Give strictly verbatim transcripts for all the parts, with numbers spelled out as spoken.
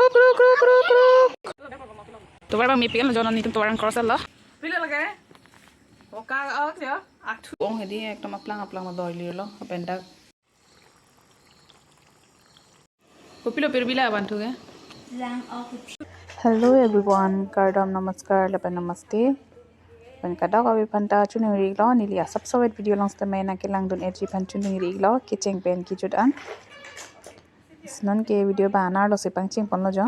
Kruk, kruk, kruk, kruk, kruk. Tovar abang mepik-anlo jo, non netum tovar abang cross-lo. Pilo lake? Oka ok jo. Athu. Ong hedi ekdom aplang aplang ma doi lirlo. Apen dak. Kopilo pirbi la abang thu ke? Lang ok. Hello everyone, kardom, namaskar, lapen namaste. Pen kadokave aphanta choningri-iklo, neli asap sowet video along sitame nangkelangdun-etji aphan choningri-iklo, kecheng pen kejut an. Non ke video abang arlo si pangcheng ponlo jo.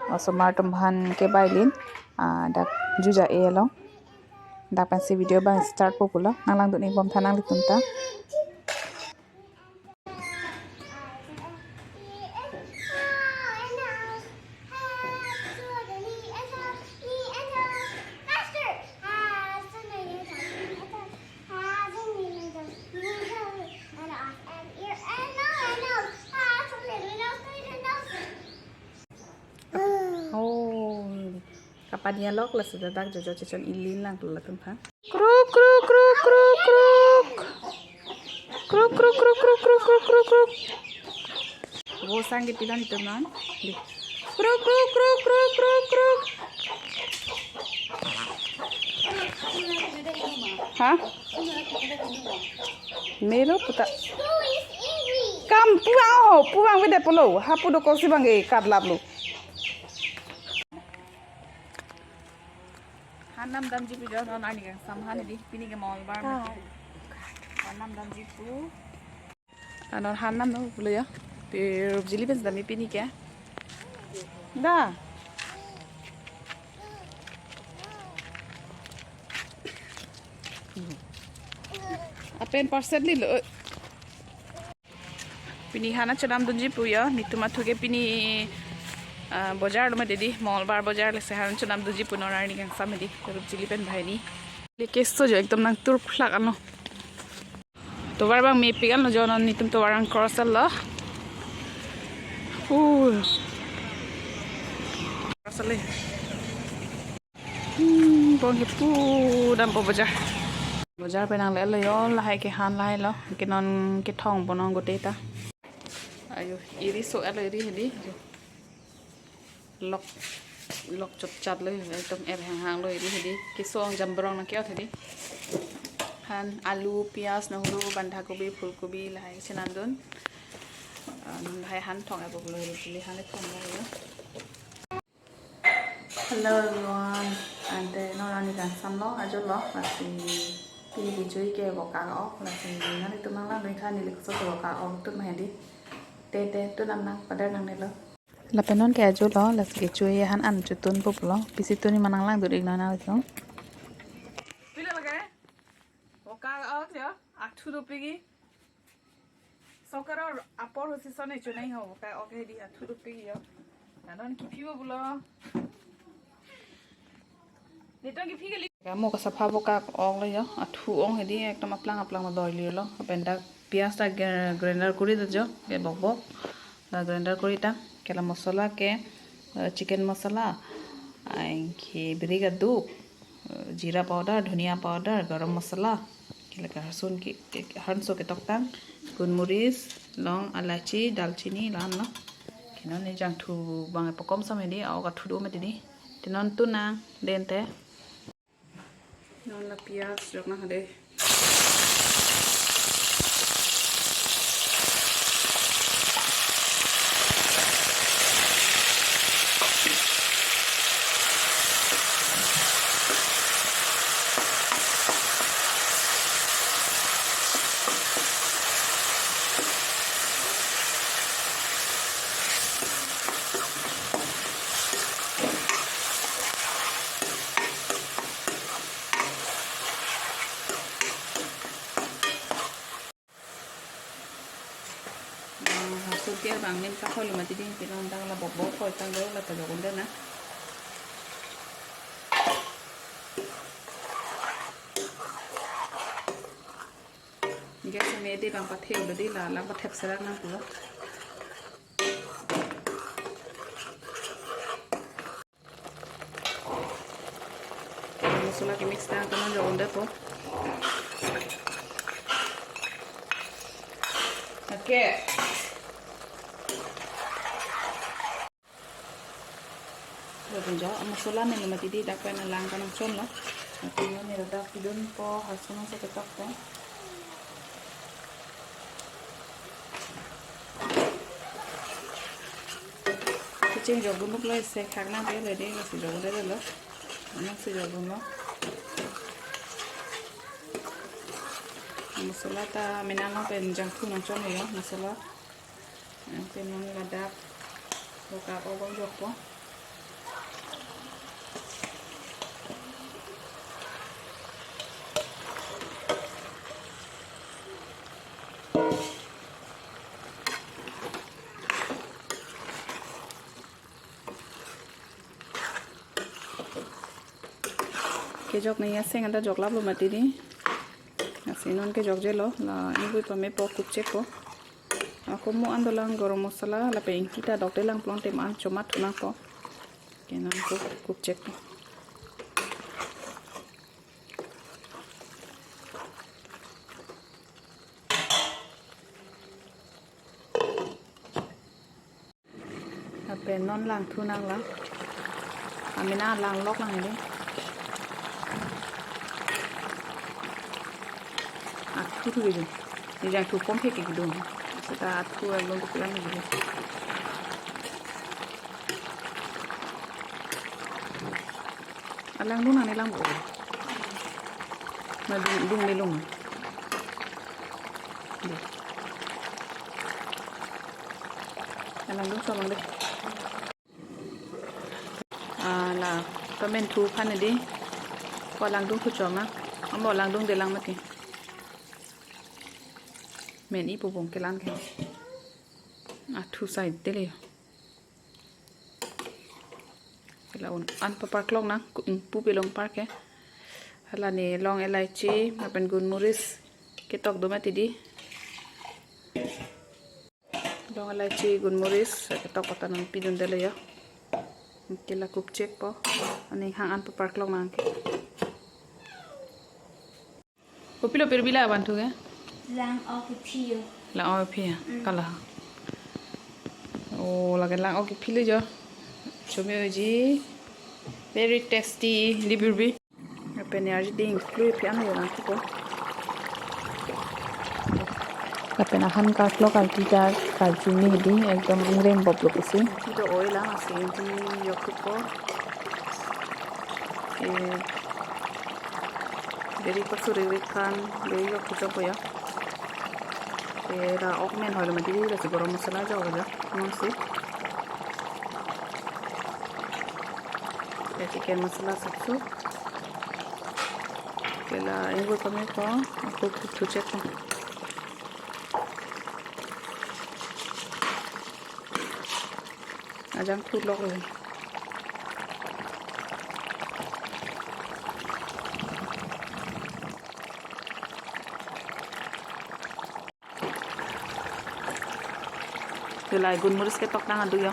Osomar atum aphan kebailin, ah, dak juja-e along. Dak pensi video abang start po pulo, nanglangdun-ik bomtha nanglitum ta. Oh, kapani alok la sudah dak jojo chechon ilin lang tu latum pha. Kruk, kruk, kruk, kruk, kruk. Kruk, kruk, kruk, kruk, kruk, kruk, kruk, kruk. Bo sang ke pilan itum non. Di. Kruk, kruk, kruk, kruk, kruk, kruk. Ha? Melo puta. Kam puang ho, puang vede pulo. Hapu dokok si abang ke katlaplo. Han nam damji pu jo, non arni kangsam han hedi, pini ke Mongolbar mati. Han nam damji pu. Ah, non han nam no pulo ya. Pi rup jili pen damji pini ke. Da. Apen parcel lilo. Pini han chonamdunji pu jo, netum athu ke pini, ah, bojar lo mati di, Mongolbar bojar, lasi han chonamdunji pu, non arni kangsam hedi, rup jili pen banghini. Lake so jo ekdom nangtur phlak anlo. Tovar abang mepik-anlo jo, non netum tovar abang cross-lo. Uh. Cross-le. Hmm, bong hepu dampo bojar. Bojar pen nangle-lo jo, lahai ke han lahai lo. Ke non kethong ponong goteta. Ayo, eri so-etlo eri hedi. Lok, lok chotchatlo, ekdom er hanghanglo eri hedi. Keso-ong jambrong nangke-ot hedi. Han, alu, piyaj, nohru, bandhakobi, phulkobi, lahai chenamdun. Ah, non lahai han thong-etpo pulo, eri chili han le thonglo jo. Hello everyone, ante non arni kangsam lo, ajo lo, lasi pini kejui ke vokak ok, lasi nanglitum nanglangdun-ik tha neli koso vokak ok atum hedi. Te te, tu nam nang, pader nangnelo. Lapen non ke ajo lo, lasi kejui han an chotunpo pulo, pisi tuni ma nanglangdun-iklo nanglitum. Pilo lake? Vokak ok jo, athu dopik-i. Sokaro apor husi sone chonai ho, ka ok hedi athu dopik-i jo. Nanon kiphibo pulo. Netum kiphi kali. Kamo kasapha vokak oklo jo. Athu ong hedi ekdom aplang aplang ma doi lirlo. Apen dak piyaj ta gr-, grinder kori do jo. Ke bok bok. La grinder kori ta. Ke la masala ke, eh, chicken masala. Anke biri kaduk. Jeera powder, dhania powder, garam masala, ke lake harsun ke, ke, hanso ketok tang, gunmuris, long, alachi, dalchini, la-an lo. Ke non ne jangthu abang pakom sam hedi, ok athu do mati di. Te non tu nang, den te. Non la piyaj jok nang hedi. Ah, harsun ke abang nim kakhoi lo mati di, pini non dak la bok bok khoi tanglo, la ta jok un-e nang. Gas me di abang pathe un-e di, la la pathep serak nang pulo. Masala ke mix tang, teman jok un-epo. Okay. Pinjo, masala ne mati di dak pen lang kanang chonlo. Mati ne dak pidunpo, hasun sa ketok pen. Kecheng jok gunuk lo isi khak nang ke lo di, lasi jok gunuk lo. Nang si jok gunuk. Masala ta mena lo pen jangthu nang chonlo, masala. Nang pen nang ladak. Vokak ok jokpo. Kejok ne aseng anta joklaplo mati di. Lasi non kejokjelo, la ingvoi pamepo, kupchekpo. Ako mo an dolang garam masala, lapen ingki ta dokde lang pulote mo an chomat thu nangpo. Ke nang kup, kupchekpo. Lapen non lang thu nang lang. Amena lang lok lang ini. Athu thu gitu. Ini jangthu pom phe gitu. Seta athu along gitu lang gitu. Alang dung nang ne lang bo. Na dung, dung ne lung. Dei. Alang dung somang dei. Ah, la, pamen thu aphan dei. Ko alang dung thu choma. Amo alang dungde lang mati. Men-i pu bong kelang ke. Athu sai dele. Sila un an paparklok nang, ku ingpu pelong par ke. Hala ne long elaichi, lapen gunmuris ketok do mati di. Long elaichi, gunmuris ketok pata non pidundelo yo. Ke la kupchekpo. Aning hang an paparklok nang ke. Kopilo pirbi la abang thu ke? Lang-ok kephi yo. Lang-ok kephi ya? Mm. Kala. Oh, lake lang-ok kephi lo jo. Chome oji. Very tasty. Di pirbi. Lapen ne arji ding klui phi an yo lang thupo. Lapen ahan karklok arti ta karju ni di ekdom ingrem bob lo isi. Di do oil lang asi di yok thupo. Eh, Deri pasuri ri khan, deri yok kejok ya. Era ok men hoi lo mati, lasi garam masala jok ya. Nang si. Ya chicken masala sapso. Ke la ingvoi pamepo, ako kupthu chekpo. Ajangthu lok lo. Tulai gunmuris ketok nang adu yo.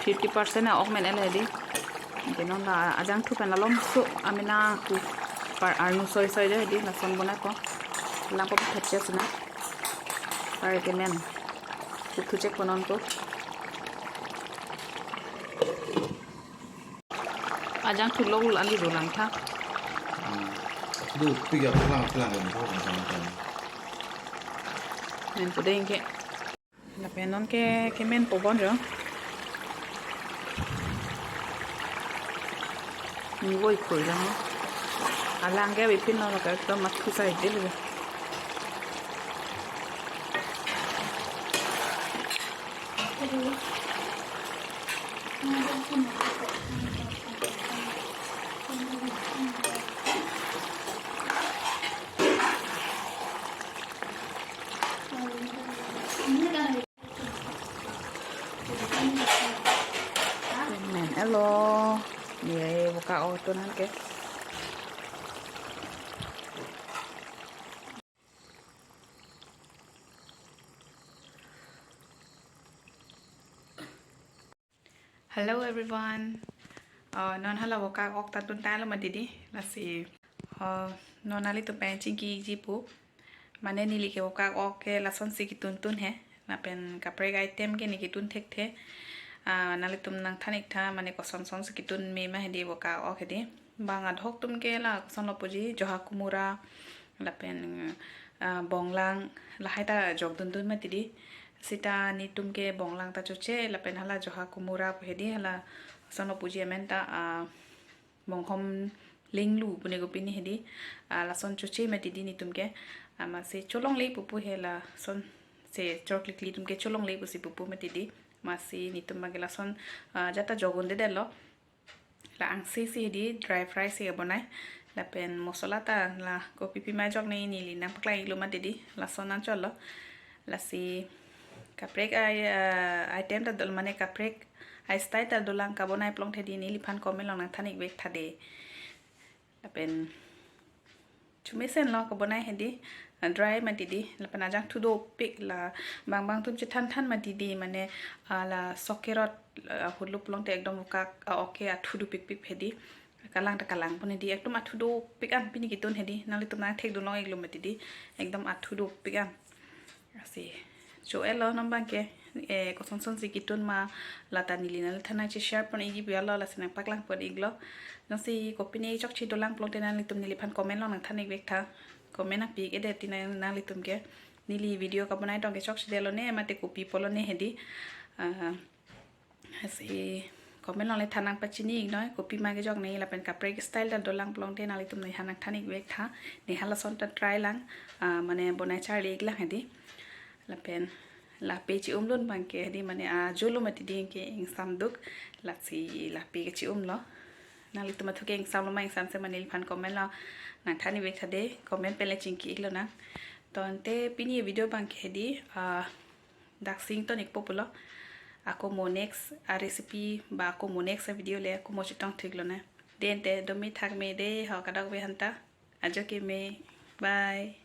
Fifty percent a ok men el hedi. Ke non la ajangthu pen alomso amena ku par arnu soi soi je hedi lason bonai po. Lang po phet che sina. Par ke men. Kupthu chekpo non ko. Ajangthu lok lo an di dolang tha. Hmm. Du piga pulang pulang kan tu macam macam. Men pudeng ke. Lapen non ke, ke men po bon jo. Ni woi koi lang. Alang ke bipin lo ke to mat khusai dil. Men elo, ye buka auto nan ke. Hello everyone. Uh, non hala vokak ok ta tun tanglo mati di. Lasi, uh, non nelitum pen chingkiji pu. Mane neli ke vokak ok ke lasonsi ketun tun he. Lapen kaprek item ke ne ketun thekthe. Ah, nanglitum nangthan-ik tha, mane koson son si kitun me ma hedi, vokak ok hedi. Bang adhok atum ke la koson lo puji, joha kumura, lapen, ah, bonglang, lahai ta jokdundun mati di. Sita netum ke bonglang ta choche, lapen hala joha kumura pu hedi, hala koson lo puji amen ta, ah, monghom linglu pune ko pini hedi, ah, lason choche mati di netum ke, ah, masi cholongle pupu he lason se choklikli atum ke cholongle pusi pupu mati di, masi netum abang ke lason, ah, jata jokdunde detlo. La angse si hedi dry fry si kabonai. Lapen mosola ta la kopi pi ma ajok ne neli nangpaklang-iklo mati di, lason anchot lo. Lasi kaprek ai, ah, item ta dol mane kaprek ai style ta dolang kabonai plong hedi, neliphan comment along nangthan-ik vek tha de. Lapen chumesen lo kabonai hedi, ah, dry mati di, lapen ajang thu dopik la, bang bang atum chethan than mati di, mane, ah, la sok kerot, ah, hulup long te ekdom vokak, ah, ok ke athu dopikpik hedi, kalang ta kalang pun hedi, ekdom athu dopik an pini kitun hedi, nanglitum nangthekdun long-iklo mati di, ekdom athu dopik an. Lasi cho-etlo non abang ke, eh, koson son si kitun ma, lata neli nangthan nangche share pon-ikji pu alo, lasi nangpaklang pon-iklo. Jongsi kopine chokche dolang plong te nanglitum neliphan comment along nangthan-ik vek tha. Comment nangpi-ik edet ti nang, nanglitum ke. Neli video kabonai tong ke chokche detlo ne, mate kopi pulo ne hedi. Ah, lasi comment along le than nangpachini-iknoi, kopi ma kejok ne, lapen kaprek style ta dolang plong te nanglitum neliphan nangthan-ik vek tha. Ne halason ta try lang, ah, mane bonai charli-ik lang hedi. Lapen lape che-umdun abang ke hedi, mane ajo lo mati di ke ingsamduk, lasi lape ke che-umlo. Nanglitum athu ke ingsamlo ma, ingsamse ma neliphan comment along nangthan-ik vek tha de, comment pen le chingki-iklo nang. To ante pini video abang ke hedi, ah, dak si ington-ikpo pulo. Ako mo next a recipe ba ako mo next a video le ako mo chetong thik lo na. De ante dome thakme de, ho kadokave aphanta. Ajo ke me. Bye.